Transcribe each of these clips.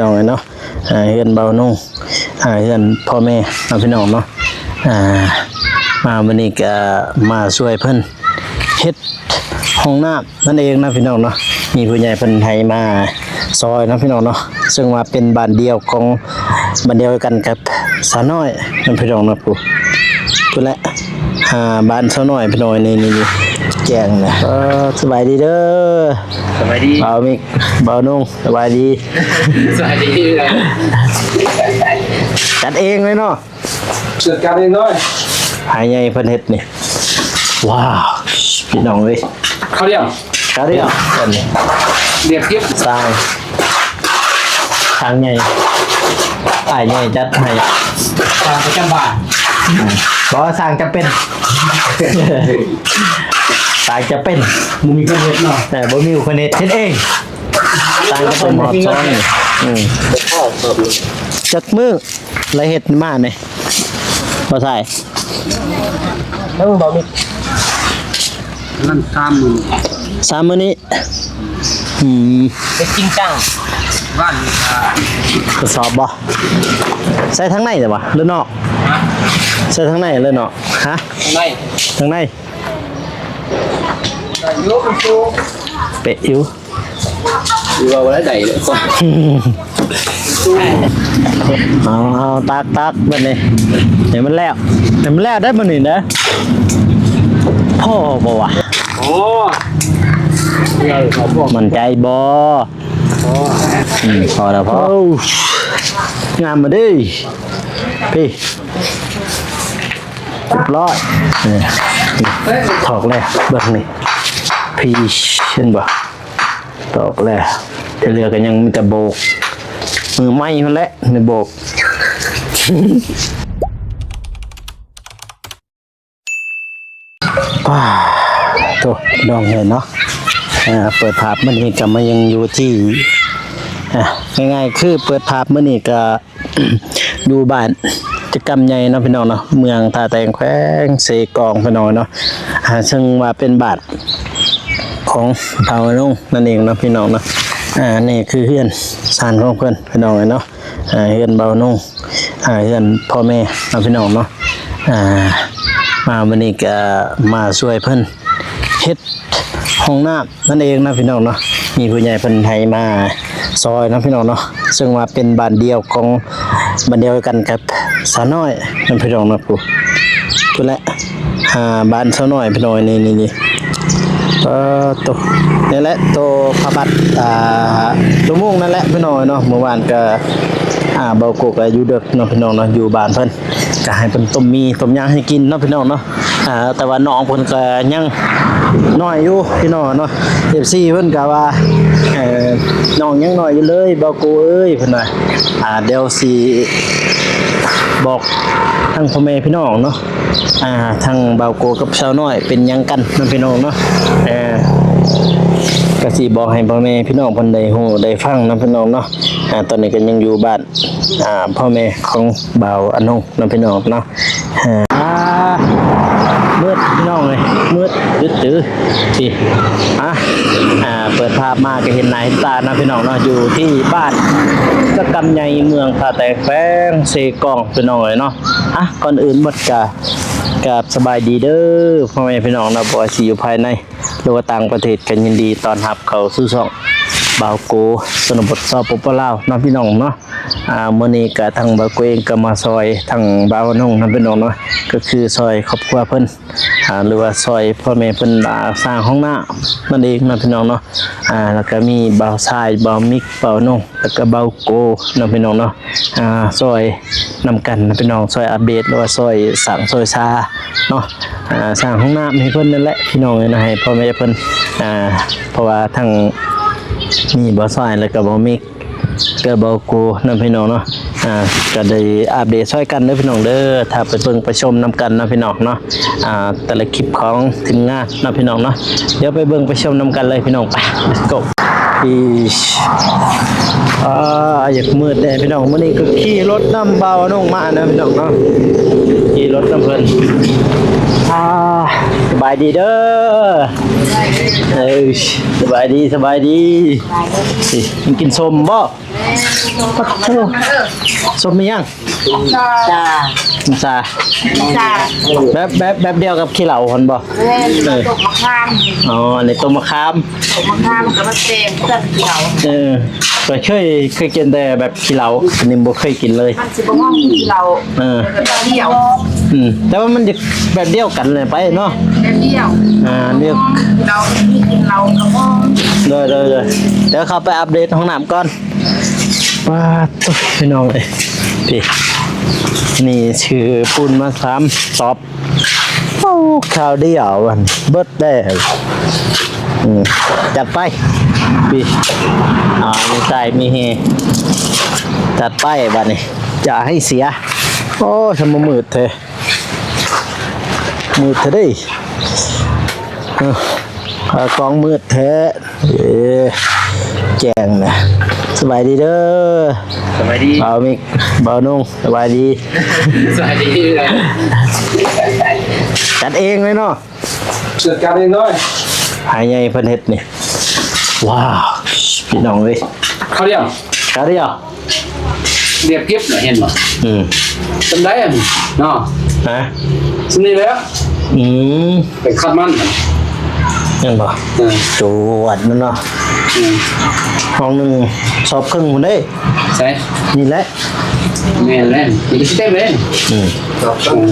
ນ້ອງເອີຍເນາະ ເຮືອນເບົານຸ່ງ ເຮືອນພໍ່ແມ່ເນາະ ພີ່ນ້ອງເນາະ ມາມື້ນີ້ກະມາຊ່ວຍເພິ່ນເຮັດຫ້ອງນ້ຳ ນັ້ນເອງນະພີ່ນ້ອງເນາະ ມີຜູ້ໃຫຍ່ເພິ່ນໃຫ້ມາຊ່ອຍເນາະພີ່ນ້ອງເນາະ ເຊິ່ງວ່າເປັນບ້ານດຽວຂອງ ບ້ານດຽວກັນກັບສາວນ້ອຍນະພີ່ນ້ອງເນາະ ພຸ້ນ ພຸ້ນແຫຼະ ອ່າ ບ້ານສາວນ້ອຍພີ່ນ້ອງ ນີ້ ນີ້ ນີ້ ແຈ້ງນະ ເອີ ສະບາຍດີເດີ ສະບາຍດີ ບ່າວມິກ ບ່າວນຸ່ງ ສະບາຍດີ ສະບາຍດີ ກັນເອງເລີຍເນາະ ຈັດການເອງເລີຍ ອ້າຍໃຫຍ່ເພິ່ນເຮັດນີ້ ວ້າວ ພີ່ນ້ອງເອີຍ ເຂົ້າດຽວ ເຂົ້າດຽວ ອັນນີ້ ດຽວເກັບ ຊ່າງ ຊ່າງໃຫຍ່ ອ້າຍໃຫຍ່ຈັດໃຫ້ ຊ່າງປະຈຳບ້ານ ບໍ່ ຊ່າງຈຳເປັນ ຊ່າງຈຳເປັນ ບໍ່ມີຄົນເຮັດເນາະ ເອີ ບໍ່ມີຄົນເຮັດ ເຮັດເອງ ຊ່າງຈຳເປັນ ຮອດຊ່ອງ ອືມ ຈັກມື້ ລະເຮັດມານີ້ ບໍ່ໃສ່ ຍັງບໍ່ມີ ນັ້ນສາມມື້ ສາມມື້ນີ້ ອືມ ເຮັດຈິງຈັງ ບ້ານນີ້ ກະສອບບໍ່ ໃສ່ທາງໃນເລີຍບໍ່ ຫຼືນອກ ຮະ ໃສ່ທາງໃນເລີຍເນາະ ຮະ ທາງໃນ ທາງໃນ ໄດ້ຢູ່ ເປະຢູ່ ເວົ້າໄດ້ໄດ້ເລີຍ ເອົາ ເອົາ ຕັກ ຕັກ ບາດນີ້ ໃຫ້ມັນແລ້ວ ໃຫ້ມັນແລ້ວໄດ້ບາດນີ້ນະ ພໍບໍ່ວະ ໂອ້ ໝັ້ນໃຈບໍ່ ພໍ ອືມ ພໍແລ້ວ ພໍ ໂອ້ ງາມມາເດ້ ພີ້ ຮຽບຮ້ອຍ ນີ້ ຖອກແລ້ວ ເບິ່ງນີ້ ພີ້ ເຫັນບໍ່? ຕອກແລ້ວ ທີ່ເຫຼືອກໍຍັງມີແຕ່ໂບກ ມືໃໝ່ພຸ້ນແຫຼະ ໃນໂບກ ປ້າໂທ້ ນ້ອງເອີຍເນາະ ເປີດພາບມື້ນີ້ກໍມາຍັງຢູ່ທີ່ ງ່າຍໆ ຄືເປີດພາບມື້ນີ້ກໍ ຢູ່ບ້ານຈະກຳໃຫຍ່ເນາະ ພີ່ນ້ອງເນາະ ເມືອງທ່າແຕງ ແຂວງເຊກອງ ພີ່ນ້ອງເນາະ ເຊິ່ງວ່າເປັນບ້ານຂອງເຜົ່າອານົງນັ້ນເອງເນາະ ພີ່ນ້ອງເນາະ ນີ້ຄືເຮືອນຊານຂອງເພິ່ນ ພີ່ນ້ອງເນາະ ເຮືອນເບົານົງ ເຮືອນພໍ່ແມ່ເນາະ ພີ່ນ້ອງເນາະ ມາມື້ນີ້ກະມາຊ່ວຍເພິ່ນເຮັດຫ້ອງນ້ຳ ນັ້ນເອງນະພີ່ນ້ອງເນາະ ມີຜູ້ໃຫຍ່ເພິ່ນໃຫ້ມາຊ່ອຍເນາະພີ່ນ້ອງເນາະ ເຊິ່ງວ່າເປັນບ້ານດຽວຂອງ ບ້ານດຽວກັນກັບສາວນ້ອຍນະພີ່ນ້ອງເນາະ ພຸ້ນ ພຸ້ນແຫຼະ ອ່າ ບ້ານສາວນ້ອຍພີ່ນ້ອງ ນີ້ ນີ້ ນີ້ ເອີ ໂຕ ນີ້ແຫຼະ ໂຕພະບັດ ອ່າ ໂຕໂມງນັ້ນແຫຼະພີ່ນ້ອງເນາະ ມື້ວານກໍ ອ່າ ເບົາໂກກໍຢູ່ເດິກເນາະພີ່ນ້ອງເນາະ ຢູ່ບ້ານເພິ່ນ ກໍໃຫ້ເພິ່ນຕົ້ມໝີ່ຕົ້ມຫຍັງໃຫ້ກິນເນາະພີ່ນ້ອງເນາະ ອ່າ ແຕ່ວ່ານ້ອງເພິ່ນກໍຍັງນ້ອຍຢູ່ພີ່ນ້ອງເນາະ ເອັຟຊີ ເພິ່ນກໍວ່າ ເອີ ນ້ອງຍັງນ້ອຍຢູ່ເລີຍ ເບົາໂກເອີຍ ເພິ່ນວ່າ ອ່າ ດຽວຊິບອກທາງພໍ່ແມ່ພີ່ນ້ອງເນາະ ອ່າ ທາງເບົາໂກກັບສາວນ້ອຍເປັນຫຍັງກັນເນາະພີ່ນ້ອງເນາະ ເອີ ກໍຊິບອກໃຫ້ພໍ່ແມ່ພີ່ນ້ອງເພິ່ນໄດ້ຮູ້ໄດ້ຟັງເນາະພີ່ນ້ອງເນາະ ອ່າ ຕອນນີ້ກໍຍັງຢູ່ບ້ານ ອ່າ ພໍ່ແມ່ຂອງບ່າວອານົງເນາະພີ່ນ້ອງເນາະ ອ່າ ມືດພີ່ນ້ອງເອີຍ ມືດຕຶດຕື້ ນີ້ ອ່າ ເປີດພາບມາກໍເຫັນໜ້າເຫັນຕາເນາະພີ່ນ້ອງເນາະ ຢູ່ທີ່ບ້ານສະກຳໃຫຍ່ ເມືອງທ່າແຕງ ແຂວງເຊກອງ ພີ່ນ້ອງເອີຍເນາະ ອ່າ ກ່ອນອື່ນໝົດກໍ ກາບສະບາຍດີເດີພໍ່ແມ່ພີ່ນ້ອງເນາະ ບໍ່ວ່າຊິຢູ່ພາຍໃນ ຫຼືວ່າຕ່າງປະເທດ ກໍຍິນດີຕ້ອນຮັບເຂົ້າສູ່ຊ່ອງບ່າວໂກ ຊົນນະບົດ ສປປ ລາວ ເນາະພີ່ນ້ອງເນາະ ອ່າ ມື້ນີ້ກະທາງບ່າວໂກເອງກໍມາຊ່ອຍທາງບ່າວອານົງນຳພີ່ນ້ອງເນາະ ກໍຄືຊ່ອຍຄອບຄົວເພິ່ນ ອ່າ ຫຼືວ່າຊ່ອຍພໍ່ແມ່ເພິ່ນ ອ່າ ສ້າງຫ້ອງນ້ຳນັ້ນເອງເນາະພີ່ນ້ອງເນາະ ອ່າ ແລ້ວກໍມີບ່າວຊາຍ ບ່າວມິກ ບ່າວອານົງ ແລ້ວກໍບ່າວໂກເນາະພີ່ນ້ອງເນາະ ອ່າ ຊ່ອຍນຳກັນນະພີ່ນ້ອງ ຊ່ອຍອັບເດດ ຫຼືວ່າຊ່ອຍສ້າງຊ່ອຍສາເນາະ ອ່າ ສ້າງຫ້ອງນ້ຳໃຫ້ເພິ່ນນັ້ນແຫຼະພີ່ນ້ອງເອີຍ ໃຫ້ພໍ່ແມ່ເພິ່ນ ອ່າ ເພາະວ່າທັງມີບ່າວຊາຍ ແລ້ວກໍບ່າວມິກ ກໍເບົາໂກເນາະພີ່ນ້ອງເນາະ ອ່າ ກໍໄດ້ອັບເດດຊ່ອຍກັນເດີພີ່ນ້ອງເດີ ຖ້າໄປເບິ່ງໄປຊົມນຳກັນເນາະພີ່ນ້ອງເນາະ ອ່າ ແຕ່ລະຄລິບຂອງທີມງານເນາະພີ່ນ້ອງເນາະ ດຽວໄປເບິ່ງໄປຊົມນຳກັນເລີຍພີ່ນ້ອງ ໄປ let's go ອີ ອ່າ ຢາກມືດແດ່ພີ່ນ້ອງ ມື້ນີ້ກໍຂີ່ລົດນຳບ່າວອານົງມານະພີ່ນ້ອງເນາະ ຂີ່ລົດນຳເພິ່ນ. ອ່າ ສະບາຍດີເດີ. ເອີ ສະບາຍດີ ສະບາຍດີ. ນີ້ ມັນກິນສົ້ມບໍ່? ສົ້ມອີ່ຫຍັງ? ຊາ ຊາ ຊາ ແບບ ແບບ ແບບດຽວກັບຂີ້ເຫຼົ້າຫັ້ນບໍ່? ແມ່ນ ເອີ ຕົ້ມມະຂາມ. ອໍ ອັນນີ້ຕົ້ມມະຂາມ ຕົ້ມມະຂາມກັບມາແຕ່ງເຄື່ອງຂີ້ເຫຼົ້າ. ເອີ ຂ້ອຍເຄີຍ ເຄີຍກິນແຕ່ແບບຂີ້ເຫຼົ້າ ອັນນີ້ບໍ່ເຄີຍກິນເລີຍ. ມັນຊິບໍ່ຫອມຂີ້ເຫຼົ້າ. ເອີ ແບບດຽວ. ອືມ ແຕ່ວ່າມັນຈະແບບດຽວກັນແຫຼະໄປເນາະ. ແບບດຽວ. ອ່າ ດຽວ ເຫຼົ້າ ກິນເຫຼົ້າກໍຫອມ. ໂດຍ ໂດຍ ໂດຍ. ດຽວເຂົ້າໄປອັບເດດຫ້ອງນ້ຳກ່ອນ. ປາດໂທ້ ພີ່ນ້ອງເອີຍ ນີ້ ຊື້ປູນມາສາມສອບ. ໂອ້ ຄາວດຽວອັນເບິດແລ້ວ. ອືມ ຈັດໄປ ພີ່. ອ່າ ມີໃຈມີເຮ ຈັດໄປບາດນີ້ ຢ່າໃຫ້ເສຍ. ໂອ້ ຊ່າງມາມືດແທ້ ມືດແທ້ເດ້. ເອີ ຂາກອງມືດແທ້. ເອີ ແຈ້ງນະ. ສະບາຍດີເດີ. ສະບາຍດີ ບ່າວມິກ ບ່າວນຸ່ງ. ສະບາຍດີ ສະບາຍດີ. ຈັດເອງເລີຍເນາະ. ຈັດການເອງເລີຍ. ອ້າຍໃຫຍ່ເພິ່ນເຮັດນີ້. ວ້າວ ພີ່ນ້ອງເອີຍ ຄາວດຽວ ຄາວດຽວ. ລຽບກິບນະ ເຫັນບໍ່? ອືມ ສ່ຳໃດເນາະ? ຮະ? ສ່ຳນີ້ແຫຼະ. ອືມ ໄປຄັດມັນ ເຫັນບໍ່? ເອີ ຈວດມັນເນາະ. ອືມ ຫ້ອງໜຶ່ງສອບເຄິ່ງພຸ້ນເດ້. ໃສ? ນີ້ແຫຼະ. ແມ່ນແລ້ວ ນີ້ກໍຊິເຕັມເດ້. ອືມ ສອບເຄິ່ງ ອືມ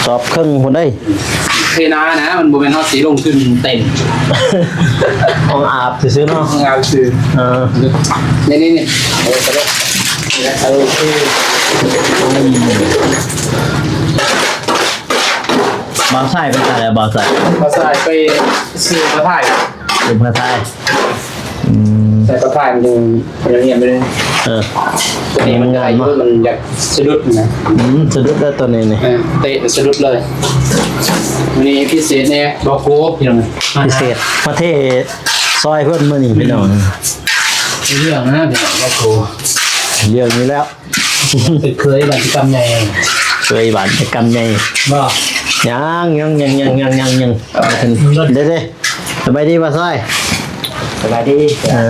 ສອບເຄິ່ງພຸ້ນເດ້. ເທນານະ ມັນບໍ່ແມ່ນເຮົາຊິລົງທຶນເຕັມ. ຫ້ອງອາບຊື່ໆເນາະ ຫ້ອງອາບຊື່. ເອີ ນີ້ໆໆ ເອົາໄປເລີຍ. ໂອເຄ. ບ່າວຊາຍໄປໃສແລ້ວ? ບ່າວຊາຍ ບ່າວຊາຍໄປຊື້ຜ້າຖ່າຍ ຊື້ຜ້າຖ່າຍ. ອືມ ໃສ່ຜ້າຖ່າຍມັນຈຶ່ງ ມັນຍັງງຽບໄປເລີຍ. ເອີ ຕົວນີ້ມັນງາມເນາະ ມັນຢາກສະດຸດນະ. ອືມ ສະດຸດແລ້ວຕົວນີ້ນີ້. ເອີ ເຕະສະດຸດເລີຍ. ມື້ນີ້ພິເສດແດ່ ບໍ່ໂກ ພີ່ນ້ອງ. ພິເສດ ມາເທຊອຍເພິ່ນມື້ນີ້ ພີ່ນ້ອງ. ເລື່ອງນະ ບໍ່ໂກ ເລື່ອງນີ້ແລ້ວ. ເຄີຍບາດຈະກຳໃຫຍ່ ເຄີຍບາດຈະກຳໃຫຍ່. ບໍ່ ຍັງ ຍັງ ຍັງ ເອົາຂຶ້ນເດ້. ສະບາຍດີບ່າວຊາຍ. ສະບາຍດີ. ເອີ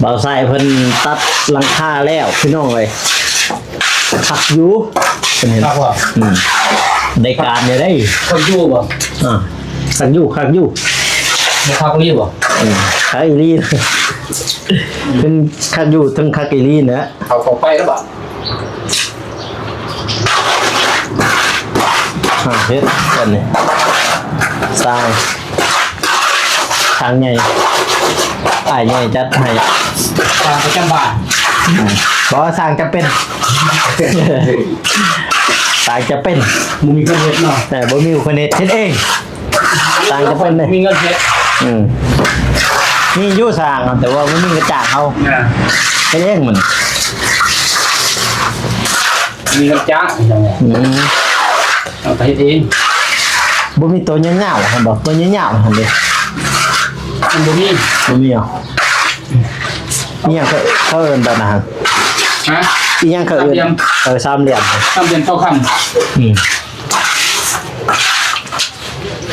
ບ່າວຊາຍເພິ່ນຕັດຫຼັງຄາແລ້ວ ພີ່ນ້ອງເອີຍ. ຄັກຢູ່ ເພິ່ນເຫັນ. ຄັກບໍ່? ອືມ ໄດ້ການຢູ່ເດ້. ຄັກຢູ່ບໍ່? ອ່າ ຄັກຢູ່ ຄັກຢູ່. ບໍ່ຄັກອີ່ຫຼີບໍ່? ອືມ ຄັກອີ່ຫຼີ. ເຖິງຄັກຢູ່ ເຖິງຄັກອີ່ຫຼີນະ. ເຂົາ ເຂົາໄປແລ້ວບໍ່? ອ່າ ເຮັດອັນນີ້ ສ້າງ ຊ່າງໃຫຍ່ ອ້າຍໃຫຍ່ຈັດໃຫ້. ຊ່າງປະຈຳບ້ານ. ອືມ ບໍ່ ຊ່າງຈຳເປັນ ຊ່າງຈຳເປັນ. ບໍ່ມີຄົນເຮັດເນາະ. ເອີ ບໍ່ມີຄົນເຮັດ ເຮັດເອງ. ຊ່າງຈຳເປັນເດ້ ມີເງິນເຮັດ. ອືມ ມີຢູ່ຊ່າງ ແຕ່ວ່າບໍ່ມີກະຈ້າງເຮົາ. ອ່າ ເຮັດເອງມັນ ມີເງິນຈ້າງ. ອືມ ເຮົາກໍເຮັດເອງ. ບໍ່ມີໂຕຍາວໆຫັ້ນບໍ່? ໂຕຍາວໆຫັ້ນເດ້. ມັນບໍ່ມີ ບໍ່ມີຫວາ? ອີຫຍັງເຂົາ ເຂົາເອີ້ນແບບນັ້ນ? ຮະ? ອີຫຍັງເຂົາເອີ້ນ? ສາມຫຼ່ຽມ. ເອີ ສາມຫຼ່ຽມ ສາມຫຼ່ຽມເກົ້າຄຳ. ອືມ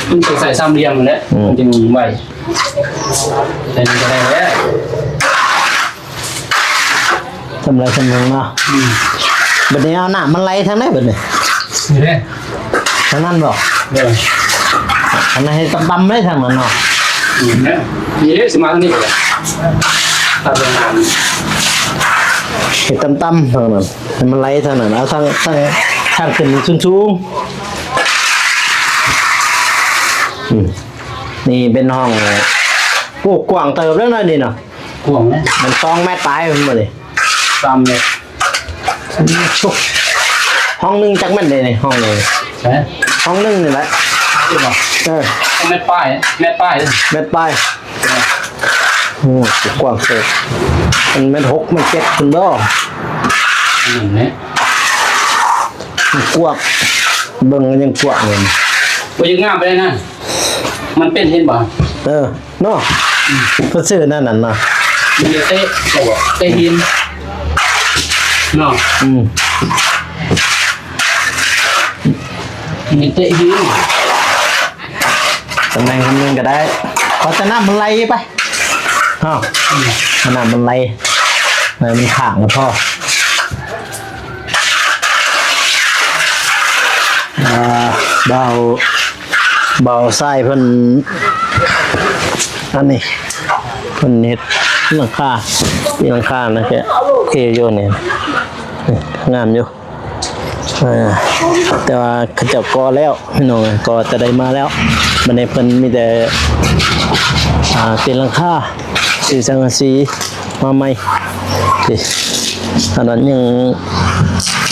ມັນກໍໃສ່ສາມຫຼ່ຽມຫັ້ນແຫຼະ. ອືມ ມັນຈຶ່ງໄວ. ແຕ່ນີ້ກໍໄດ້ແລ້ວ ສ່ຳໃດສ່ຳໜຶ່ງເນາະ. ອືມ ບັດນີ້ເອົານ້ຳມັນໄຫຼທາງໃດບັດນີ້? ນີ້ເດ້ ທາງນັ້ນບໍ່? ເອີ ອັນນັ້ນໃຫ້ຕ່ຳໆເລີຍທາງນັ້ນເນາະ. ນີ້ແຫຼະ ນີ້ເດ້ ຊິມາທາງນີ້ກໍໄດ້. ຕັດລົງມາ ເຮັດຕ່ຳໆທາງນັ້ນ ໃຫ້ມັນໄຫຼທາງນັ້ນ. ເອົາທາງ ທາງ ທາງຂຶ້ນສູງໆ. ອືມ ນີ້ເປັນຫ້ອງ ໂອ້ ກວ້າງເຕີບແລ້ວນະນີ້ນະ. ກວ້າງນະ ມັນສອງແມັດປາຍພຸ້ນບໍ່ນີ້? ສາມແມັດ. ຫ້ອງໜຶ່ງຈັກແມັດເດນີ້? ຫ້ອງນີ້ ຮະ? ຫ້ອງໜຶ່ງນີ້ແຫຼະ. ເອີ ແມັດປາຍ ແມັດປາຍ ແມັດປາຍ. ໂອ້ ກວ້າງເຕີບ. ມັນແມັດຫົກ ແມັດເຈັດພຸ້ນບໍ່? ນັ້ນແຫຼະ ມັນກວ້າງ ເບິ່ງກໍຍັງກວ້າງເລີຍ. ບໍ່ຍັງງາມປານໃດນະ ມັນເປັນ ເຫັນບໍ່? ເອີ ເນາະ. ອືມ ເພິ່ນຊື້ແນວນັ້ນນະ ມີແຕ່ເຕະ ເຕະຫີນເນາະ. ອືມ ມີເຕະຫີນ ຕຳແໜ່ງຄຳໜຶ່ງກໍໄດ້ ເພາະແຕ່ນ້ຳມັນໄຫຼໄປເນາະ ໃຫ້ນ້ຳມັນໄຫຼ ໃຫ້ມັນຄ້າງກໍພໍ. ອ່າ ບ່າວ ບ່າວຊາຍເພິ່ນ ອັນນີ້ ເພິ່ນເຮັດຫຼັງຄາ ຕີຫຼັງຄານະ ກະເອຢູ່ນີ້ ງາມຢູ່. ເອີ ແຕ່ວ່າເຂົາເຈົ້າກໍ່ແລ້ວພີ່ນ້ອງເອີຍ ກໍ່ແຕ່ໃດມາແລ້ວ ບັດນີ້ເພິ່ນມີແຕ່ ອ່າ ຕີຫຼັງຄາ ຊື້ສັງກະສີມາໃໝ່ ອັນນັ້ນຍັງ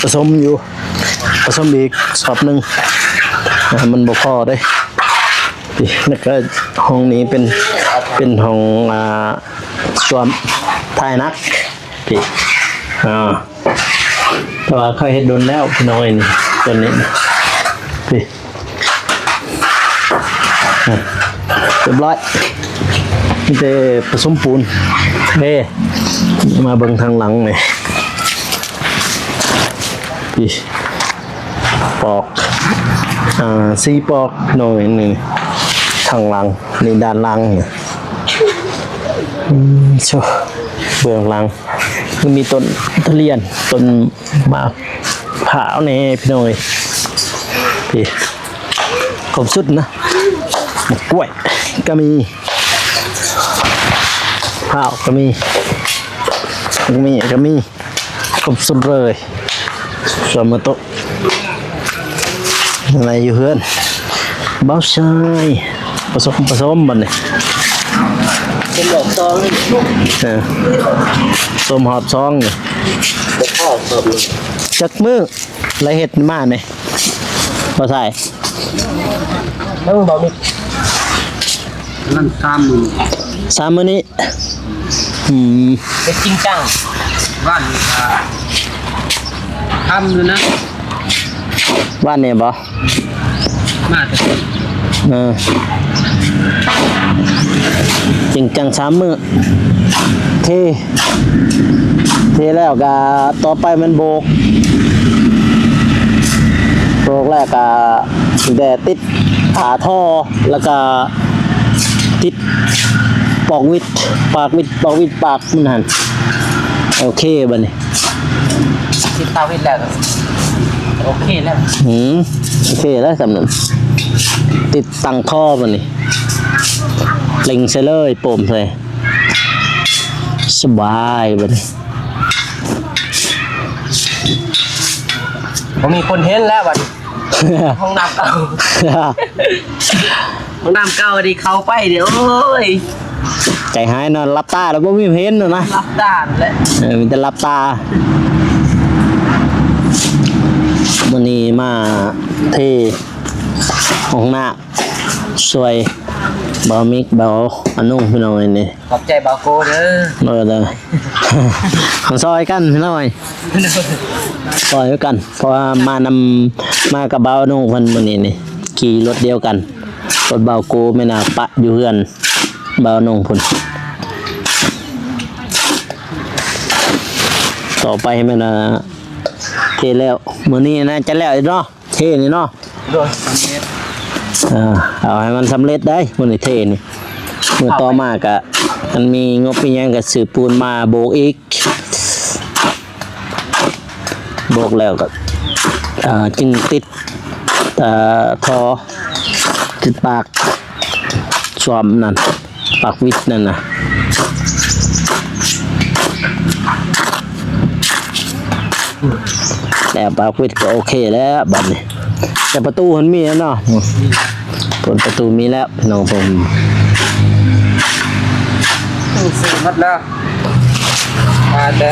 ປະສົມຢູ່ ປະສົມອີກສອບໜຶ່ງ ມັນບໍ່ພໍເດ້. ແລ້ວກໍຫ້ອງນີ້ເປັນ ເປັນຫ້ອງ ອ່າ ຊວມຖ່າຍໜັກ ພີ້ ອ່າ ແຕ່ວ່າເຂົາເຮັດດົນແລ້ວພີ່ນ້ອງເອີຍ ນີ້ ຕົວນີ້ ພີ້ ອ່າ ຮຽບຮ້ອຍ ມີແຕ່ປະສົມປູນເດ້. ມາເບິ່ງທາງຫຼັງນີ້ ພີ້ ປອກ ອ່າ ສີ່ປອກ ພີ່ນ້ອງເອີຍ ນີ້ ທາງຫຼັງ ນີ້ ດ້ານຫຼັງ ນີ້ ອືມ ໂຊ ເບື້ອງຫຼັງ ຄືມີຕົ້ນທະລຽນ ຕົ້ນໝາກພ້າວແດ່ ພີ່ນ້ອງເອີຍ ພີ້ ຄົບຊຸດນະ ໝາກກ້ວຍກໍມີ ພ້າວກໍມີ ໝາກມີ້ກໍມີ ຄົບຊຸດເລີຍ ສວນມາໂຕະ ອາໄລຢູ່ເຮືອນ ບ່າວຊາຍ ປະສົມ ປະສົມບັດນີ້ ເປັນດອກຊອງ ເອີ ສົມຮອບຊອງນີ້ ຈັກມື້ລະເຮັດມານີ້ ບໍ່ໃສ່ ເບິ່ງບໍ່ມີ ນັ້ນສາມມື້ ສາມມື້ນີ້ ອືມ ເຮັດຈິງຈັງ ວານນີ້ກໍທຳຢູ່ນະ ວານນີ້ບໍ່ ມາແຕ່ ເອີ ຈິງຈັງສາມມື້ ເທ ເທແລ້ວກໍຕໍ່ໄປແມ່ນໂບກ ໂບກແລ້ວກໍແຕ່ຕິດ ອ່າ ທໍ່ ແລ້ວກໍຕິດປອກວິດ ປາກວິດ ປອກວິດ ປາກມັນຫັ້ນ ໂອເຄບັດນີ້ ຕິດປາກວິດແລ້ວກໍໂອເຄແລ້ວ ອືມ ໂອເຄແລ້ວສ່ຳນັ້ນ ຕິດຕັ້ງທໍ່ບັດນີ້ ເລັງໃສ່ເລີຍ ໂປ້ມໃສ່ ສະບາຍບັດນີ້ ບໍ່ມີຄົນເຫັນແລ້ວບັດນີ້ ຫ້ອງນ້ຳເກົ່າ ຫ້ອງນ້ຳເກົ່ານີ້ເຂົ້າໄປນີ້ ໂອ້ຍ ໃຈຫາຍເນາະ ຫຼັບຕາແລ້ວບໍ່ມີໃຜເຫັນນະ ຫຼັບຕາແຫຼະ ເອີ ມີແຕ່ຫຼັບຕາ ມື້ນີ້ມາເທຫ້ອງນ້ຳ ຊ່ວຍບ່າວມິກ ບ່າວອານຸງ ພີ່ນ້ອງເອີຍນີ້ ຂອບໃຈບ່າວໂກເດີ ເອີ ເດີ ເຮົາຊ່ອຍກັນພີ່ນ້ອງເອີຍ ຊ່ອຍກັນ ເພາະວ່າມານຳ ມາກັບບ່າວອານຸງເພິ່ນມື້ນີ້ນີ້ ຂີ່ລົດດຽວກັນ ລົດບ່າວໂກແມ່ນວ່າປະຢູ່ເຮືອນບ່າວອານຸງພຸ້ນ ຕໍ່ໄປແມ່ນວ່າເທແລ້ວ ມື້ນີ້ໜ້າຈະແລ້ວເນາະ ເທນີ້ເນາະ ໂດຍ ສຳເລັດ ເອີ ເອົາໃຫ້ມັນສຳເລັດໄດ໋ ມື້ນີ້ເທນີ້ ມື້ຕໍ່ມາກະ ມັນມີງົບມີຫຍັງກະຊື້ປູນມາໂບກອີກ ໂບກແລ້ວກະ ເອີ ຈຶ່ງຕິດ ເອີ ທໍ່ ຕິດປາກຊວມນັ້ນ ປາກວິດນັ້ນນະ ແລ້ວປາກວິດກໍໂອເຄແລ້ວບັດນີ້ ແຕ່ປະຕູມັນມີແລ້ວເນາະ ເປີດປະຕູມີແລ້ວ ພີ່ນ້ອງເພິ່ນ ຊື້ໝົດແລ້ວ ມາແຕ່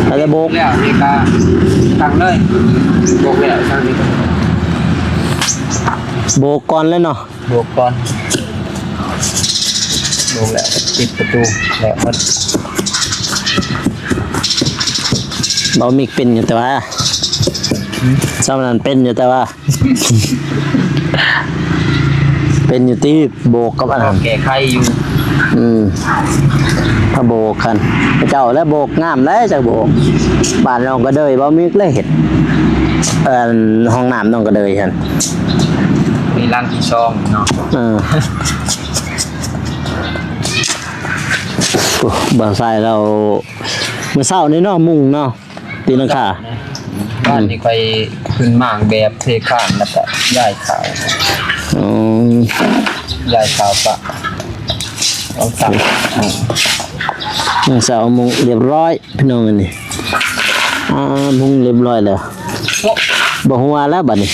ມາແຕ່ໂບກ ແລ້ວນີ້ກະຕັ້ງເລີຍ ໂບກແລ້ວຕັ້ງນີ້ ໂບກກ່ອນເລີຍເນາະ ໂບກກ່ອນ ໂບກແລ້ວ ປິດປະຕູແລ້ວໝົດ ເບົາມິກເປັນຢູ່ແຕ່ວ່າ ຊຳນັ້ນເປັນຢູ່ແຕ່ວ່າ ເປັນຢູ່ຕິ ໂບກກັບອັນນັ້ນ ແກ້ໄຂຢູ່ ອືມ ຖ້າໂບກຫັ້ນ ເຈົ້າແລະໂບກງາມແລ້ວ ຈັກໂບກ ບ້ານນ້ອງກະເດີຍ ເບົາມິກເລີຍເຮັດ ອັນ ຫ້ອງນ້ຳນ້ອງກະເດີຍຫັ້ນ ນີ້ຫຼັງທີສອງເນາະ. ເອີ ໂອ້ ບ່າວຊາຍລາວ ມື້ເຊົ້ານີ້ເນາະ ມຸງເນາະ ຕີຫຼັງຄາ. ບ້ານນີ້ຂ້ອຍຂຶ້ນໝາງແບບເທຄານ ແລ້ວກະຍ້າຍຂາວ. ອໍ ຍ້າຍຂາວປະ ເອົາຕັກ. ມື້ເຊົ້າມຸງລຽບຮ້ອຍ ພີ່ນ້ອງ ອັນນີ້ ອ່າ ມຸງລຽບຮ້ອຍແລ້ວ. ບໍ່ຫົວແລ້ວບັດນີ້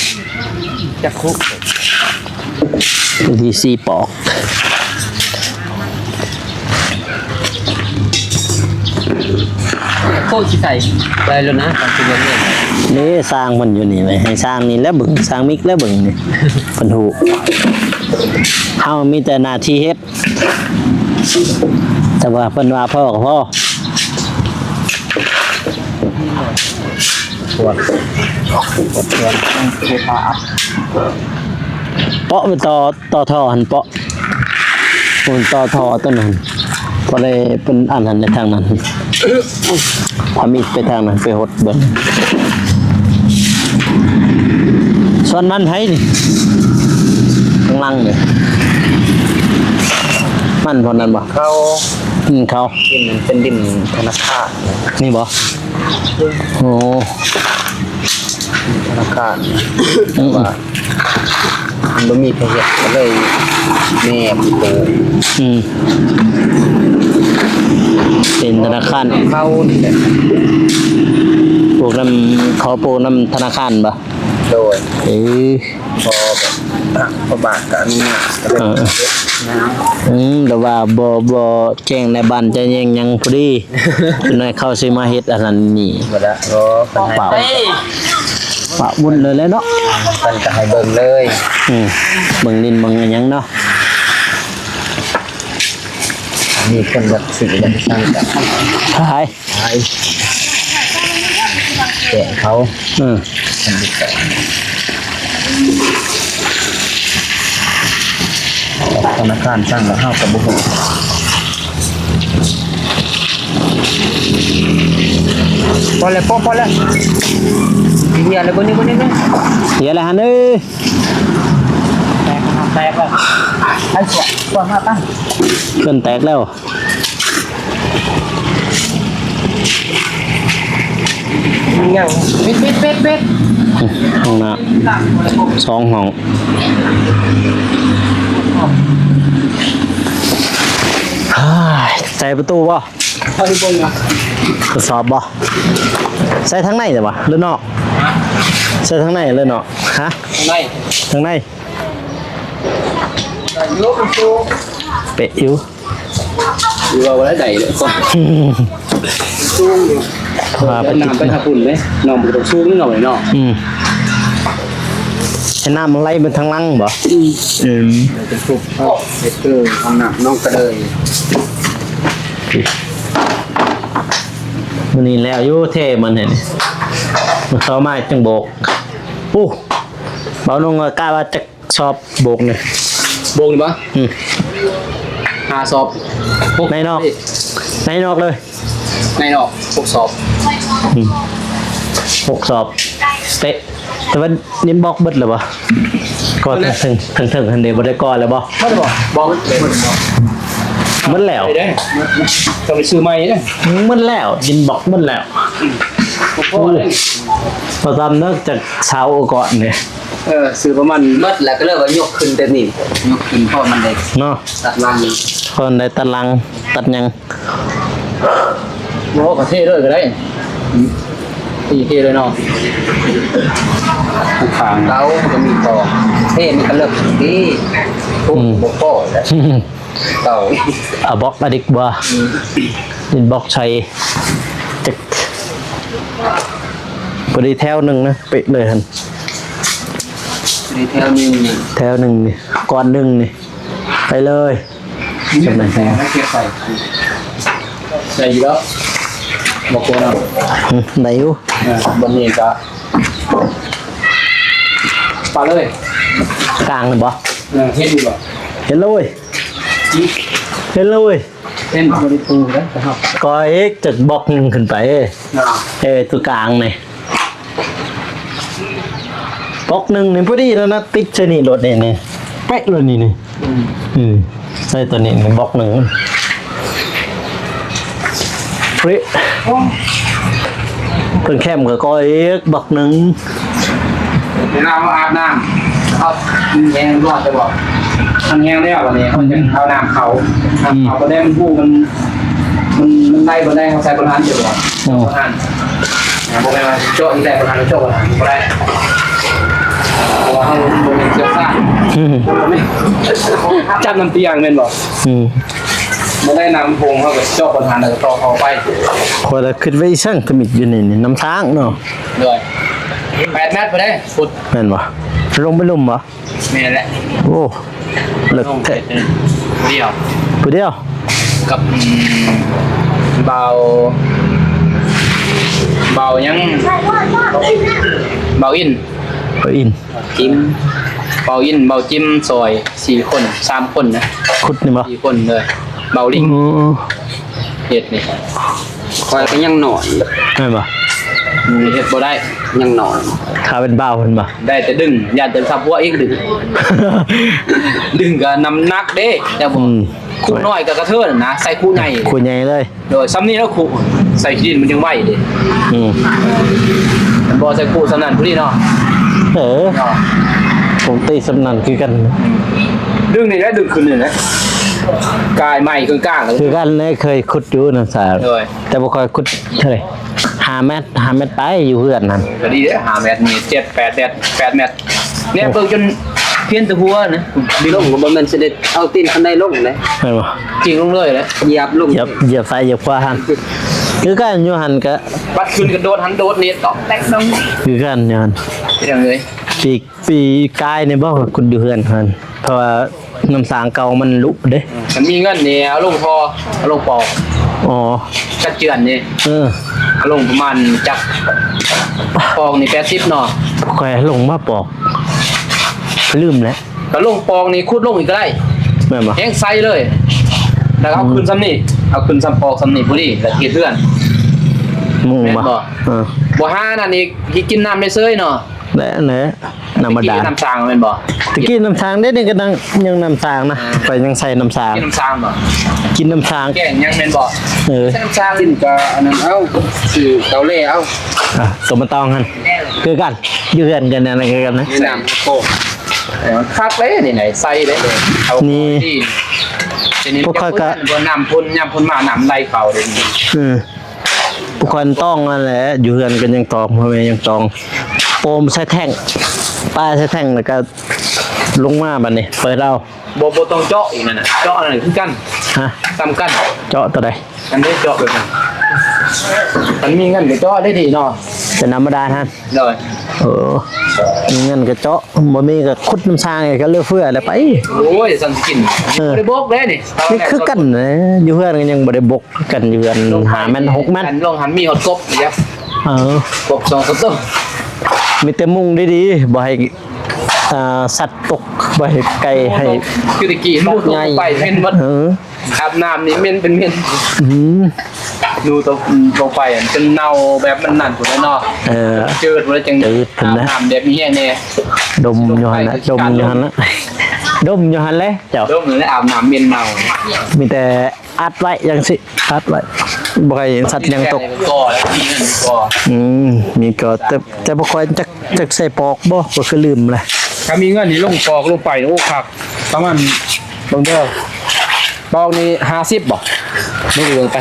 ຈັກຄຸ ທີສີ່ປອກ. ໂຄຊິໃສ່ໄດ້ແລ້ວນະ ປັດຈຸບັນນີ້. ນີ້ຊ່າງເພິ່ນຢູ່ນີ້ເວີຍ ໃຫ້ຊ່າງນີ້ແຫຼະເບິ່ງ ຊ່າງມິກແຫຼະເບິ່ງນີ້ ເພິ່ນຮູ້. ເຮົາມີແຕ່ໜ້າທີ່ເຮັດ ແຕ່ວ່າເພິ່ນວ່າພໍກໍພໍ. ປວດ ປວດເພື່ອນ ເພາະມັນຕໍ່ ຕໍ່ທໍ່ຫັ້ນເປາະ ມັນຕໍ່ທໍ່ຕົວນັ້ນ ບໍ່ໄດ້ເປັນອັນນັ້ນໄປທາງນັ້ນ ພາມິດໄປທາງນັ້ນ ໄປຫົດເບິ່ງ. ສ່ວນມັນໃຜນີ້ ຂ້າງຫຼັງນີ້ ມັນພວກນັ້ນບໍ່? ເຂົາ ອືມ ເຂົາ ດິນນັ້ນເປັນດິນທະນາຄານ ນີ້ບໍ່? ໂອ້ ທະນາຄານ ອືມ ແຕ່ວ່າມັນບໍ່ມີໃຜເຮັດ ກໍເລີຍແນມໂຕ ອືມ ເປັນທະນາຄານເຂົານີ້ແຫຼະ ພວກນຳ ເຂົາໂປນຳທະນາຄານບໍ່? ໂດຍ ເອີ ພໍແບບ ທາງພໍ່ບ້ານກໍອະນຸຍາດ ກໍເລີຍ ເອີ ເຮັດນະ ອືມ ແຕ່ວ່າບໍ່ ບໍ່ແຈ້ງນາຍບ້ານຈະແຈ້ງຫຍັງພໍດີ ຈັກໜ້ອຍເຂົາຊິມາເຮັດອັນນັ້ນນີ້ ບໍ່ໄດ້ ບໍ່ ເປົ່າ ເປົ່າ ປະວຸ້ນເລີຍແຫຼະເນາະ ເພິ່ນກໍໃຫ້ເບິ່ງເລີຍ ອືມ ເບິ່ງດິນເບິ່ງຫຍັງເນາະ ມີຄົນຢາກຊື້ຢາກສັ່ງກໍຂາຍ ຂາຍ ແຈກເຂົາ ເອີ ທະນາຄານສັ່ງແລ້ວເຮົາກໍບໍ່ຮູ້. ພໍແລ້ວ ພໍ ພໍແລ້ວ ເຫຍແລ້ວ ເບິ່ງນີ້ ເບິ່ງນີ້ ເບິ່ງ ເຫຍແລ້ວຫັ້ນເອີຍ ແຕກ ແຕກແລ້ວ ໃຫ້ສວນ ສວນມາຕັ້ງ ເຄື່ອນແຕກແລ້ວ. ຍັງ ປິດ ປິດ ປິດ ປິດ ຫ້ອງນ້ຳ ສອງຫ້ອງ ໃສ່ປະຕູບໍ່? ເອົາທີ່ເບິ່ງນະ ທົດສອບບໍ່? ໃສ່ທາງໃນໄດ້ບໍ່ ຫຼືນອກ? ໃສ່ທາງໃນ ຫຼືນອກ? ຮະ? ທາງໃນ ທາງໃນ ໄດ້ຢູ່ ເປັນຢູ່ ເປັນຢູ່. ຫຼືວ່າບໍ່ໄດ້ໃດເລີຍ ສູງຢູ່ ວ່າໄປ ນ້ຳໄປທາງພຸ້ນເດ້ ນ້ອງບໍ່ຕ້ອງສູງເນາະ ເນາະ ອືມ ໃຫ້ນ້ຳມັນໄຫຼໄປທາງຫຼັງບໍ່? ອືມ ອືມ ດຽວຈະປຸບເອົາ ເຮັດຄືຫ້ອງນ້ຳນ້ອງກະເດີຍ ມື້ນີ້ແລ້ວຢູ່ເທມັນຫັ້ນ ມື້ເຊົ້າມາຈຶ່ງໂບກ ໂອ້ ເບົານົງກະວ່າຈັກ ຊອບໂບກນີ້ ໂບກນີ້ບໍ່? ອືມ ຫ້າຊອບ ຫົກ ໃນນອກ ໃນນອກເລີຍ ໃນນອກ ຫົກຊອບ ອືມ ຫົກຊອບ ເຕະ ແຕ່ວ່າດິນບລັອກເບິດແລ້ວບໍ່? ກໍເຖິງ ເຖິງ ເຖິງຫັ້ນເດ ບໍ່ໄດ້ກໍ່ແລ້ວບໍ່? ບໍ່ໄດ້ ບໍ່ ບໍ່ ເບິດແລ້ວ ຕ້ອງໄປຊື້ໃໝ່ເດ້ ເບິດແລ້ວ ດິນບລັອກເບິດແລ້ວ ອືມ ບໍ່ພໍເດ້ ບໍ່ຊ້ຳເນີ ຈັກຊາວກວ່ານີ້. ເອີ ຊື້ປະມານ ເບິດແລ້ວກໍເລີຍວ່າຍົກຂຶ້ນແບບນີ້ ຍົກຂຶ້ນ ເພາະມັນໄດ້ ເນາະ ຕັດຫຼັງ ເພິ່ນໄດ້ຕັດຫຼັງ ຕັດຫຍັງ ບໍ່ ກໍເທເລີຍກໍໄດ້ ຕີເທເລີຍເນາະ ຂ້າງເກົ່າມັນກໍມີຕໍ່ ເທມັນກໍເລິກດີ ອືມ ບໍ່ພໍແລ້ວ ເກົ່າ ເອົາບລັອກມາດີກວ່າ ອືມ ດິນບລັອກໃສ່ ຈັກ ພໍດີແຖວໜຶ່ງນະ ເປະເລີຍຫັ້ນ ພໍດີແຖວໜຶ່ງ ແຖວໜຶ່ງນີ້ ກ້ອນໜຶ່ງນີ້ ໄປເລີຍ ນີ້ ຈຳໄດ້ ໃສ່ ໃສ່ ໃສ່ຢູ່ແລ້ວ ບໍ່ກົວນຳ ອືມ ໄດ້ຢູ່ ເອີ ບັດນີ້ກະປະເລີຍ ກາງນັ້ນບໍ່? ເອີ ເຫັນຢູ່ບໍ່? ເຫັນແລ້ວເວີຍ ເຫັນແລ້ວເວີຍ ເຫັນບໍ່ໄດ້ປູເດ້ ກໍອີກຈັກບລັອກໜຶ່ງຂຶ້ນໄປ ເອີ ຕົວກາງນີ້ ບລັອກໜຶ່ງນີ້ພໍດີແລ້ວນະ ຕິດໃສ່ນີ້ໂລດນີ້ ນີ້ ເປະໂລດນີ້ ນີ້ ອືມ ອືມ ໃສ່ຕົວນີ້ນີ້ ບລັອກໜຶ່ງ ເປະ ເພິ່ນແຄມກໍກ່ອຍອີກບລັອກໜຶ່ງ. ເວລາເຮົາອາບນ້ຳ ເຮົາ ມັນແຫ້ງຮ້ອນແຕ່ວ່າ ມັນແຫ້ງແລ້ວ ບາດນີ້ເຮົາຈຶ່ງເອົານ້ຳເຂົ້າ ອືມ ນ້ຳເຂົ້າ ບາດນີ້ມັນຮູ້ ມັນ ມັນ ມັນໄດ້ບໍ່ໄດ້ ເຮົາໃສ່ບໍ່ທັນ ເຈົ້າບໍ່ ອືມ ບໍ່ທັນ ບໍ່ແມ່ນວ່າເຈາະອີກແລ້ວ ບໍ່ທັນ ເຈາະບໍ່ທັນ ບໍ່ໄດ້ ເພາະວ່າເຮົາບໍ່ແມ່ນຊ່ຽວຊານ ອືມ ຈັບນ້ຳຕຽງແມ່ນບໍ່? ອືມ ບໍ່ໄດ້ນ້ຳໂພງ ເຮົາກໍເຈາະບໍ່ທັນ ແລ້ວກໍຕໍ່ເຂົ້າໄປ. ຂ້ອຍລະຄິດວ່າອີ່ຫຍັງທຳອິດຢູ່ນີ້ ນີ້ນ້ຳຊ້າງເນາະ. ໂດຍ ແປດແມັດພຸ້ນເດ້ ຂຸດ ແມ່ນບໍ່? ລົງໄປລຸ່ມບໍ່? ແມ່ນແຫຼະ. ໂອ້ ເລິກແທ້. ຜູ້ດຽວ ຜູ້ດຽວ ກັບ ອືມ ບ່າວ ບ່າວຫຍັງ ບ່າວອິນ ບ່າວອິນ ຈິມ ບ່າວອິນ ບ່າວຈິມ ຊອຍ ສີ່ຄົນ ສາມຄົນນະ ຂຸດນີ້ບໍ່? ສີ່ຄົນເລີຍ ບ່າວລິງ ອືມ ເຮັດນີ້ ຂ້ອຍກໍຍັງນ້ອຍ ແມ່ນບໍ່? ອືມ ເຮັດບໍ່ໄດ້ ຍັງນ້ອຍ ຖ້າເປັນບ່າວເພິ່ນບໍ່? ໄດ້ແຕ່ດຶງ ຢ້ານຈະສັບຫົວອີກດຶງ ດຶງກໍນ້ຳໜັກເດ້ ແລ້ວບໍ່ ອືມ ຄຸນ້ອຍກໍກະເທີນນະ ໃສ່ຄຸໃຫຍ່ ຄຸໃຫຍ່ເລີຍ. ໂດຍ ສ່ຳນີ້ແລ້ວຄຸ ໃສ່ຂີ້ດິນມັນຍັງໄວເດ້ ອືມ ມັນບໍ່ໃສ່ຄຸສ່ຳນັ້ນພຸ້ນເນາະ. ເອີ ເນາະ ປົກກະຕິສ່ຳນັ້ນຄືກັນ ອືມ ດຶງນີ້ແຫຼະ ດຶງຂຶ້ນນີ້ແຫຼະ ກາຍໃໝ່ເຄິ່ງກາງ ຄືກັນເລີຍ ເຄີຍຂຸດຢູ່ນ້ຳສາງ ໂດຍ ແຕ່ບໍ່ຄ່ອຍຂຸດເທົ່າໃດ ຫ້າແມັດ ຫ້າແມັດປາຍ ຢູ່ເຮືອນຫັ້ນ ກໍດີເດ້ ຫ້າແມັດນີ້ ເຈັດ ແປດແມັດ ແປດແມັດ ແນມເບິ່ງຈົນພຽນແຕ່ຫົວນະ ລົງກໍບໍ່ແມ່ນຊິໄດ້ເອົາຕີນຄັນໃດລົງເດ້ ແມ່ນບໍ່? ຈິງລົງເລີຍແຫຼະ ຢຽບລົງ ຢຽບ ຢຽບຊ້າຍຢຽບຂວາຫັ້ນ ຄືກັນຢູ່ຫັ້ນກະ ບັດຂຶ້ນກະໂດດຫັ້ນໂດດນີ້ ຕອກແຕກລົງ ຄືກັນຢູ່ຫັ້ນ ເປັນຫຍັງເລີຍ ປີ ປີກາຍນີ້ບໍ່ ຂຸດຢູ່ເຮືອນຫັ້ນ ເພາະວ່າ ນ້ຳສາງເກົ່າມັນຫຼຸເດ້ ຄັນມີເງິນນີ້ເອົາລົງທໍ່ ເອົາລົງປອກ ອໍ ກັດເຈື່ອນນີ້ ເອີ ເອົາລົງປະມານຈັກ ປອກນີ້ແປດສິບເນາະ ຂ້ອຍລົງມາປອກ ລືມແລ້ວ ກໍລົງປອກນີ້ຂຸດລົງອີກກໍໄດ້ ແມ່ນບໍ່? ແຮງໃສ່ເລີຍ ແລ້ວເອົາຂຶ້ນ ອືມ ສ່ຳນີ້ ເອົາຂຶ້ນສ່ຳປອກສ່ຳນີ້ພໍດີ ແລ້ວເຮັດເຮືອນ ມຸງ ແມ່ນບໍ່? ບໍ່? ເອີ ບໍ່ຫານັ້ນອີກ ກິນນ້ຳໄດ້ເຊີຍເນາະ ແຫຼະ ແຫຼະ ທຳມະດາ ຕະກີ້ນ້ຳສາງແມ່ນບໍ່? ຕະກີ້ນ້ຳສາງ ດຽວນີ້ກໍຍັງ ຍັງນ້ຳສາງນະ ອ່າ ຂ້ອຍຍັງໃສ່ນ້ຳສາງ ກິນນ້ຳສາງບໍ່? ກິນນ້ຳສາງ ແກງຍັງແມ່ນບໍ່? ເອີ ໃສ່ນ້ຳສາງ ກິນກໍອັນນັ້ນເອົາ ຊື້ເກົາແລ່ເອົາ ອ່າ ຕົວມະຕອງຫັ້ນ ຄືກັນ ຢູ່ເຮືອນກັນນັ້ນຄືກັນນະ ນ້ຳໂຄກ ເອີ ຄັກເດ້ນີ້ ໃສ່ເດ້ ເອົາ ນີ້ ນີ້ ພວກຂ້ອຍກໍ ບໍ່ ນ້ຳຝົນ ຍາມຝົນມານ້ຳໄຫຼເຂົ້າເດ້ນີ້ ອືມ ພວກຂ້ອຍຕອງຫັ້ນແຫຼະ ຢູ່ເຮືອນກໍຍັງຕອງ ພໍ່ແມ່ຍັງຕອງ ໂອມໃສ່ແທ້ງ ປາໃສ່ແທ້ງ ແລ້ວກໍລົງມາ ບັດນີ້ເປີດເອົາ ບໍ່ ບໍ່ຕ້ອງເຈາະອີກນັ້ນນະ ເຈາະນັ້ນຄືກັນ ຮະ ສ່ຳກັນ ເຈາະຕົວໃດ? ອັນນີ້ເຈາະແບບນັ້ນ ຄັນມີເງິນກໍເຈາະໄດ້ດີເນາະ ເປັນທຳມະດາຫັ້ນ ໂດຍ ເອີ ມີເງິນກໍເຈາະ ບໍ່ມີກໍຂຸດນ້ຳສາງອີກ ກໍເຫຼືອເຟືອແລ້ວໄປ ໂອ້ຍ ຊັ້ນຊິກິນ ເອີ ບໍ່ໄດ້ບົກເດ້ນີ້ ນີ້ຄືກັນນະ ຢູ່ເຮືອນກໍຍັງບໍ່ໄດ້ບົກ ກັນຢູ່ຫັ້ນ ຫ້າແມັດ ຫົກແມັດ ລົງຫັ້ນມີຮອດກົບອີກ ເອີ ກົບສອງສາມໂຕ ມີແຕ່ມຸງດີໆ ບໍ່ໃຫ້ ອ່າ ສັດຕົກ ບໍ່ໃຫ້ໄກ່ ໃຫ້ ຄືແຕ່ກີ້ ໜູຕົກໄປເໝັນໝົດ ເອີ ອາບນ້ຳນີ້ເໝັນເປັນເໝັນ ອືມ ໜູຕົກ ຕົກໄປຈົນເນົ່າແບບມັນນັ້ນພຸ້ນແຫຼະເນາະ ເອີ ຈືດພຸ້ນແຫຼະ ຈຶ່ງອາບນ້ຳແບບມີແຮງແດ່ ດົມຢູ່ຫັ້ນນະ ດົມຢູ່ຫັ້ນນະ ດົມຢູ່ຫັ້ນແຫຼະເຈົ້າ ດົມຢູ່ຫັ້ນແຫຼະ ອາບນ້ຳເໝັນເນົ່າ ມີແຕ່ ອັດໄວ້ຈັ່ງຊີ້ ອັດໄວ້ ບໍ່ໃຫ້ສັດຫຍັງຕົກ ມີແຕ່ກໍ ອືມ ມີກໍ ແຕ່ ແຕ່ບໍ່ຄ່ອຍຈັກ ຈັກໃສ່ປອກບໍ່ ກໍຄືລືມແຫຼະ ຖ້າມີເງິນນີ້ລົງປອກລົງໄປ ໂອ້ ຄັກ ປະມານ ເບິ່ງເດີ ປອກນີ້ຫ້າສິບບໍ່ ເບິ່ງ ເບິ່ງໄປ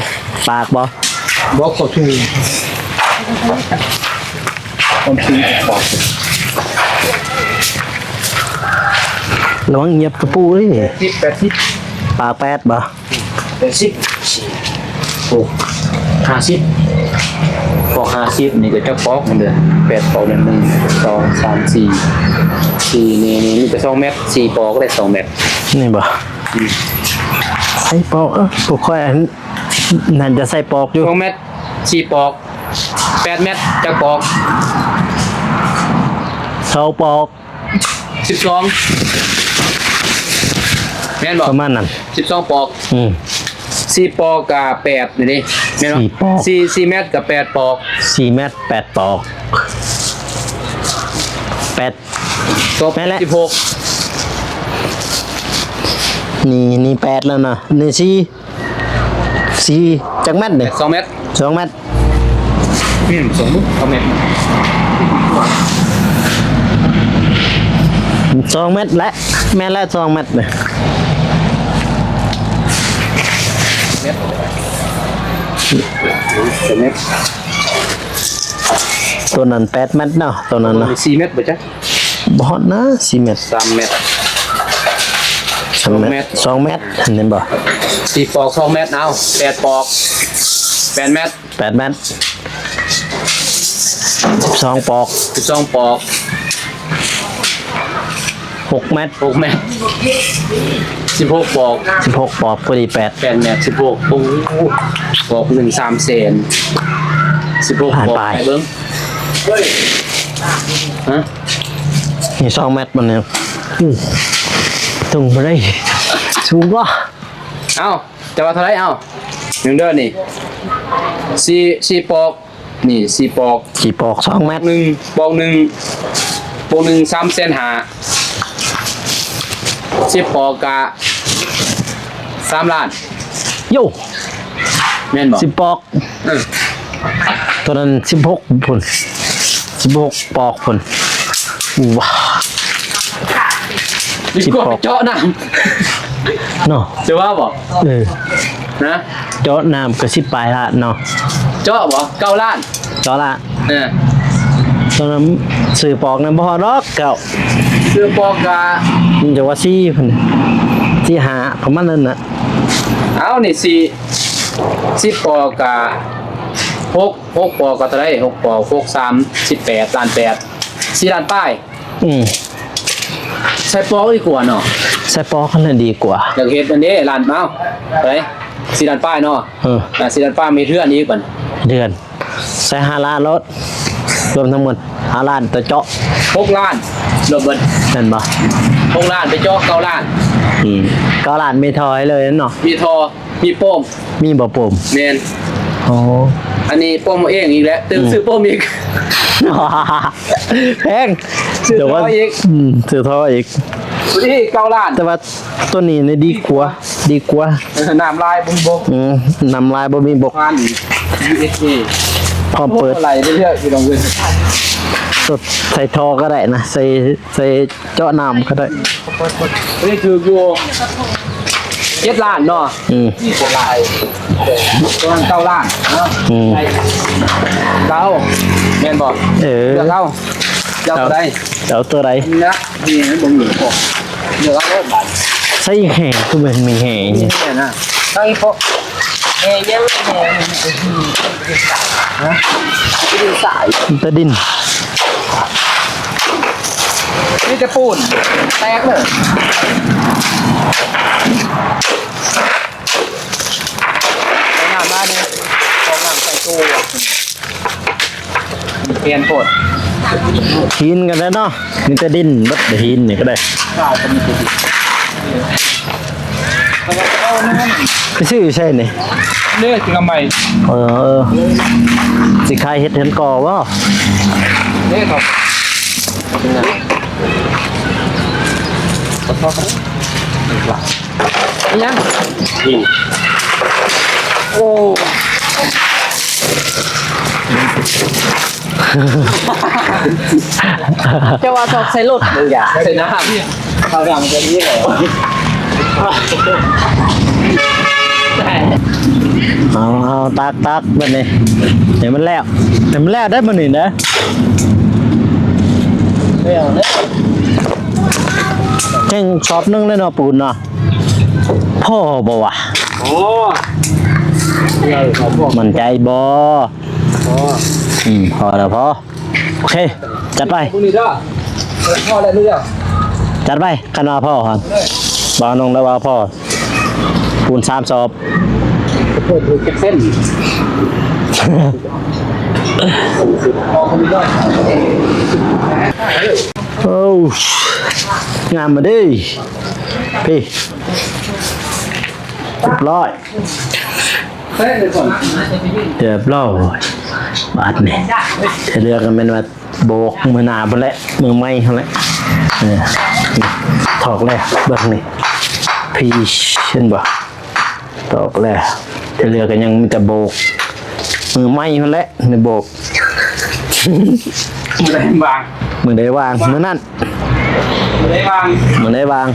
ປາກບໍ່ ບໍ່ ເຂົ້າຖື ຄວາມຈິງປອກ ລະວັງຫຽບຕະປູເດ້ ສິບ ແປດສິບ ປາກແປດບໍ່? ແປດສິບ ໂອ້ ຫ້າສິບ ປອກຫ້າສິບນີ້ກໍຈັກປອກມັນເດີ ແປດປອກນີ້ ໜຶ່ງ ສອງ ສາມ ສີ່ ສີ່ ນີ້ ນີ້ມີແຕ່ສອງແມັດ ສີ່ປອກໄດ້ສອງແມັດ ນີ້ບໍ່? ອືມ ໃສ່ປອກ ເອີ ພວກຂ້ອຍອັນນັ້ນຈະໃສ່ປອກຢູ່ ສອງແມັດ ສີ່ປອກ ແປດແມັດ ຈັກປອກ? ຊາວປອກ ສິບສອງ ແມ່ນບໍ່? ປະມານນັ້ນ ສິບສອງປອກ ອືມ ສີ່ປອກກະແປດນີ້ເດ້ ແມ່ນບໍ່? ສີ່ປອກ ສີ່ ສີ່ແມັດກະແປດປອກ ສີ່ແມັດແປດປອກ ແປດ ຕົກ ແມ່ນແຫຼະ ສິບຫົກ ນີ້ ນີ້ແປດແລ້ວນະ ນີ້ສີ່ ສີ່ ຈັກແມັດນີ້? ສອງແມັດ ສອງແມັດ ແມ່ນ ສອງແມັດ ສອງແມັດແຫຼະ ແມ່ນແຫຼະ ສອງແມັດນີ້ ແມັດ ສອງແມັດ ໂຕນັ້ນແປດແມັດເນາະ ໂຕນັ້ນນະ ສີ່ແມັດບໍ່ຈັກ ບໍ່ຮອດນະ ສີ່ແມັດ ສາມແມັດ ສາມແມັດ ສອງແມັດ ສອງແມັດ ເຫັນບໍ່? ສີ່ປອກ ສອງແມັດ ເອົາ ແປດປອກ ແປດແມັດ ແປດແມັດ ສິບສອງປອກ ສິບສອງປອກ ຫົກແມັດ ຫົກແມັດ ສິບຫົກປອກ ສິບຫົກປອກ ພໍດີແປດ ແປດແມັດ ສິບຫົກ ໂອ້ ປອກໜຶ່ງ ສາມແສນ ສິບຫົກປອກ ໄປເບິ່ງ ຮະ ນີ້ສອງແມັດມັນນີ້ ອື ສູງບໍ່ໄດ້ ສູງກວ່າ ເອົ້າ ຈະວ່າເທົ່າໃດ ເອົ້າ ໜຶ່ງເດີນີ້ ສີ່ ສີ່ປອກ ນີ້ສີ່ປອກ ສີ່ປອກ ສອງແມັດ ໜຶ່ງປອກໜຶ່ງ ປອກໜຶ່ງ ສາມແສນຫ້າ ສິບປອກກະ ສາມລ້ານ ໂຢ ແມ່ນບໍ່? ສິບປອກ ເອີ ໂຕນັ້ນສິບຫົກພຸ້ນ ສິບຫົກປອກພຸ້ນ ວ້າ ດີກວ່າໄປເຈາະນ້ຳເນາະ ຈະວ່າບໍ່? ເອີ ນະ ເຈາະນ້ຳກະສິບປາຍລ້ານເນາະ ເຈາະບໍ່? ເກົ້າລ້ານ ເກົ້າລ້ານ ເອີ ຕອນນັ້ນຊື້ປອກນັ້ນບໍ່ຮອດດອກເກົ້າ ຊື້ປອກກະ ມັນຈະວ່າສີ່ພຸ້ນ ສີ່ຫ້າ ປະມານນັ້ນນະ ເອົ້າ ນີ້ສີ່ ສິບປອກກະ ຫົກ ຫົກປອກກະເທົ່າໃດ? ຫົກປອກ ຫົກ ສາມ ສິບແປດ ລ້ານແປດ ສີ່ລ້ານປາຍ ອື ໃສ່ປອກດີກວ່າເນາະ ໃສ່ປອກຫັ້ນນະດີກວ່າ ຢາກເຮັດອັນເດ້ ລ້ານ ເອົ້າ ເທົ່າໃດ? ສີ່ລ້ານປາຍເນາະ ເອີ ອ່າ ສີ່ລ້ານປາຍ ມີເຮືອນອີກບັດ ເຮືອນ ໃສ່ຫ້າລ້ານໂລດ ລວມທັງໝົດຫ້າລ້ານ ແຕ່ເຈາະ ຫົກລ້ານ ລວມເບິດ ແມ່ນບໍ່? ຫົກລ້ານ ໄປເຈາະເກົ້າລ້ານ ອື ເກົ້າລ້ານ ມີທໍ່ໃຫ້ເລີຍເນາະ ມີທໍ່ ມີປ້ອມ ມີບໍ່ປ້ອມ? ແມ່ນ ໂອ້ ອັນນີ້ປ້ອມເອງອີກແລ້ວ ຕື່ມ ອື ຊື້ປ້ອມອີກ ແພງ ຊື້ທໍ່ອີກ ອື ຊື້ທໍ່ອີກ ພໍດີເກົ້າລ້ານ ແຕ່ວ່າໂຕນີ້ນີ້ດີກວ່າ ດີກວ່າ ເອີ ນ້ຳລາຍບໍ່ມີບົກ ອື ນ້ຳລາຍບໍ່ມີບົກ ຜ່ານ ຢູເອສເອ ພ້ອມເປີດ ໂອ້ ໄຫຼເລື້ອຍໆ ພີ່ນ້ອງເອີຍ ຕົດໃສ່ທໍ່ກະໄດ້ນະ ໃສ່ ໃສ່ ເຈາະນ້ຳກະໄດ້ ນີ້ຖືກຢູ່ເຈັດລ້ານເນາະ ອື ນີ້ບໍ່ຫຼາຍ ປະມານເກົ້າລ້ານເນາະ ອື ເກົ້າ ແມ່ນບໍ່? ເອີ ເລືອກເອົາ ເຈົ້າເອົາໂຕໃດ? ເອົາໂຕໃດ? ນີ້ນະ ນີ້ມັນບໍ່ມີຂອງ ເລືອກເອົາໂລດບາດ ໃສ່ແຫ່ຄືແມ່ນມີແຫ່ນີ້ ແມ່ນນະ ໃສ່ພວກແຫ່ຍັງແຫ່ ຮະ ດິນຊາຍ ແຕ່ດິນ ມີແຕ່ປູນ ແຕກເລີຍ ເອົານ້ຳມານີ້ ເອົານ້ຳໃສ່ຕູ້ ມັນປ່ຽນໂພດ ຫີນກະໄດ້ເນາະ ມີແຕ່ດິນເບິດ ຫີນນີ້ກະໄດ້ ໄປຊື້ຢູ່ໃສນີ້? ເດ້ ຊິເອົາໃໝ່ ເອີ ຊິຂາຍເຮັດເຮືອນກໍ່ບໍ່? ເດ້ ຂອບ ອີຫຍັງ? ໂອ້ ຈະວ່າຊອກໃສ່ລົດ ໃສ່ນ້ຳ ເຂົ້ານ້ຳກະມີແລ້ວ ເອົາ ເອົາ ຕັກ ຕັກ ບາດນີ້ ໃຫ້ມັນແລ້ວ ໃຫ້ມັນແລ້ວໄດ້ມື້ນີ້ເດີ ແລ້ວເດີ ຍັງສອບໜຶ່ງເລີຍເນາະ ປູນເນາະ ພໍບໍ່ວະ? ພໍ ໝັ້ນໃຈບໍ່? ພໍ ອືມ ພໍແລ້ວ ພໍ ໂອເຄ ຈັດໄປ ມື້ນີ້ເດີ ພໍແລ້ວມື້ດຽວ ຈັດໄປ ຄັນວ່າພໍຫັ້ນ ເວົ້ານ້ອງໄດ້ວ່າພໍ ປູນສາມສອບ ເປີດເຮັດເສັ້ນ ໂອ້ ງາມມາເດ້ ພີ້ ຮຽບຮ້ອຍ ຮຽບຮ້ອຍ ບາດນີ້ ທີ່ເຫຼືອກະແມ່ນວ່າ ບອກມື້ໜ້າພຸ້ນແຫຼະ ມື້ໃໝ່ຫັ້ນແຫຼະ ເອີ ຖອກແລ້ວ ເບິ່ງນີ້ ພີເຫັນບໍ່? ຕອກແລ້ວ ທີ່ເຫຼືອກໍຍັງມີແຕ່ໂບກ ມືໃໝ່ພຸ້ນແຫຼະໄດ້ໂບກ. ມື້ໃດວ່າງ ມື້ໃດວ່າງ ມື້ນັ້ນ ມື້ໃດວ່າງ ມື້ໃດວ່າງ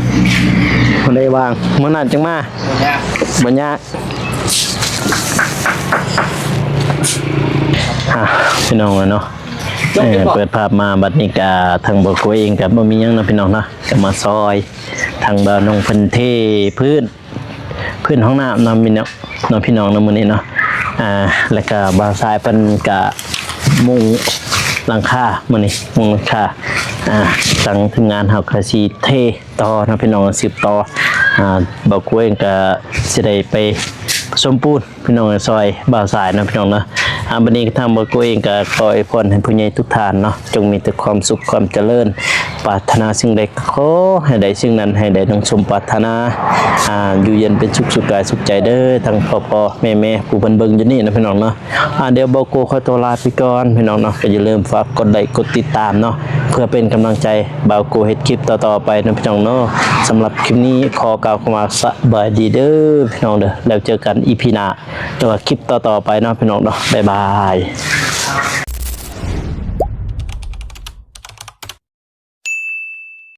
ມື້ໃດວ່າງ ມື້ນັ້ນຈຶ່ງມາ. ບໍ່ຍາກ ບໍ່ຍາກ. ອ່ະ ພີ່ນ້ອງເອີຍເນາະ ເອີ ເປີດພາບມາບັດນີ້ກະທາງບ່າວໂກເອງກະບໍ່ມີຫຍັງເນາະ ພີ່ນ້ອງເນາະ ກະມາຊ່ອຍ ທາງບ່າວນົງເພິ່ນເທພື້ນ ພື້ນຫ້ອງນ້ຳເນາະ ມີເນາະ ເນາະ ພີ່ນ້ອງເນາະ ມື້ນີ້ເນາະ. ອ່າ ແລ້ວກະບ່າວຊາຍເພິ່ນກະມຸງຫຼັງຄາ ມື້ນີ້ມຸງຫຼັງຄາ. ອ່າ ທາງທີມງານເຮົາກະຊິເທຕໍ່ເນາະ ພີ່ນ້ອງ ສືບຕໍ່. ອ່າ ບ່າວໂກເອງກະຊິໄດ້ໄປສົມປູນ ພີ່ນ້ອງເອີຍ ຊ່ອຍບ່າວຊາຍເນາະ ພີ່ນ້ອງເນາະ. ອ່າ ບັດນີ້ທາງບ່າວໂກເອງກໍຂໍອວຍພອນໃຫ້ຜູ້ໃຫຍ່ທຸກທ່ານເນາະ ຈົ່ງມີແຕ່ຄວາມສຸກຄວາມຈະເລີນ ປາດຖະໜາສິ່ງໃດກໍຂໍໃຫ້ໄດ້ສິ່ງນັ້ນ ໃຫ້ໄດ້ດັ່ງສົມປາດຖະໜາ. ອ່າ ຢູ່ເຢັນເປັນສຸກ ສຸກກາຍສຸກໃຈເດີ ທັງພໍ່ໆ ແມ່ໆ ຜູ້ເພິ່ນເບິ່ງຢູ່ນີ້ເນາະ ພີ່ນ້ອງເນາະ. ອ່າ ດຽວບ່າວໂກຂໍຕົວລາໄປກ່ອນ ພີ່ນ້ອງເນາະ ກໍຢ່າລືມຝາກກົດໄລກົດຕິດຕາມເນາະ ເພື່ອເປັນກຳລັງໃຈບ່າວໂກເຮັດຄລິບຕໍ່ໆ ໄປເນາະ ພີ່ນ້ອງເນາະ. ສຳລັບຄລິບນີ້ຂໍກ່າວຄຳວ່າສະບາຍດີເດີ ພີ່ນ້ອງເດີ ແລ້ວເຈີກັນອີພີໜ້າ ແຕ່ວ່າຄລິບຕໍ່ໆ ໄປເນາະ ພີ່ນ້ອງເນາະ ບາຍບາຍ.